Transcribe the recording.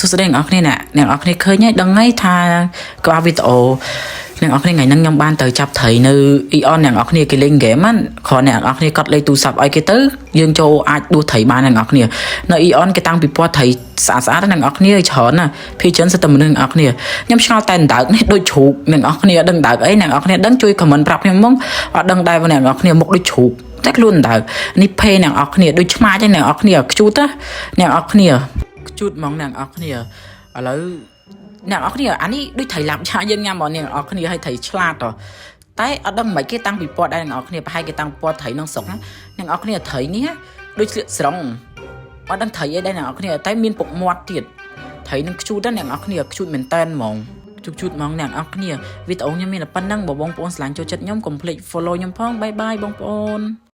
សួស្តីអ្នកនរគ្នាអ្នកអ្នកនរគ្នាឃើញហើយដឹងហើយថាក្បាលវីដេអូអ្នកនរគ្នាថ្ងៃហ្នឹងខ្ញុំបានទៅចាប់ត្រីនៅ AEON អ្នកនរគ្នាគេលេងហ្គេមហ្នឹងគ្រាន់អ្នកនរគ្នាកត់លេខទូរស័ព្ទឲ្យគេទៅយើងចូលអាចដួសត្រីបានអ្នកនរគ្នានៅ AEON គេតាំងពិព័រណ៍ត្រីស្អាតស្អាតអ្នកនរគ្នាច្រើនណាស់ភាគច្រើនសិតតែមនុស្សអ្នកនរគ្នាខ្ញុំឆ្ងល់តែអណ្ដើកនេះដូចជ្រូកអ្នកនរគ្នាអត់ដឹងអណ្ដើកអីអ្នកនរគ្នាដឹងជួយ comment ប្រាប់ខ្ញុំមកអត់ដឹងដែរអ្នកនរគ្នាមុខដូចជ្រូកតែខ្លួនអណ្ដើកនេះភេអ្នកនរគ្នាដូចឆ្មាចឹងអ្នកនរគ្នាខ្ជូតណាអ្នកនរគ្នា ខ្ជូតហ្មងអ្នកនរគ្នាឥឡូវអ្នកនរគ្នាអានេះដូចត្រីឡាប់ឆាយើងញ៉ាំហ្មងអ្នកនរគ្នាឲ្យត្រីឆ្លាតហ៎តែអត់ដឹងមិនគេតាំងពីពណ៌ដែរអ្នកនរគ្នាប្រហែលគេតាំងពណ៌ត្រីក្នុងស្រុកណាអ្នកនរគ្នាត្រីនេះដូចស្លៀកស្រងអត់ដឹងត្រីអីដែរអ្នកនរគ្នាតែមានពុកមាត់ទៀតត្រីនឹងខ្ជូតណាអ្នកនរគ្នាខ្ជូតមែនតែនហ្មងជូតជូតហ្មងអ្នកនរគ្នាវីដេអូខ្ញុំមានតែប៉ុណ្្នឹងបើបងប្អូនស្រឡាញ់ចូលចិត្តខ្ញុំកុំភ្លេច follow ខ្ញុំផង bye bye បងប្អូន។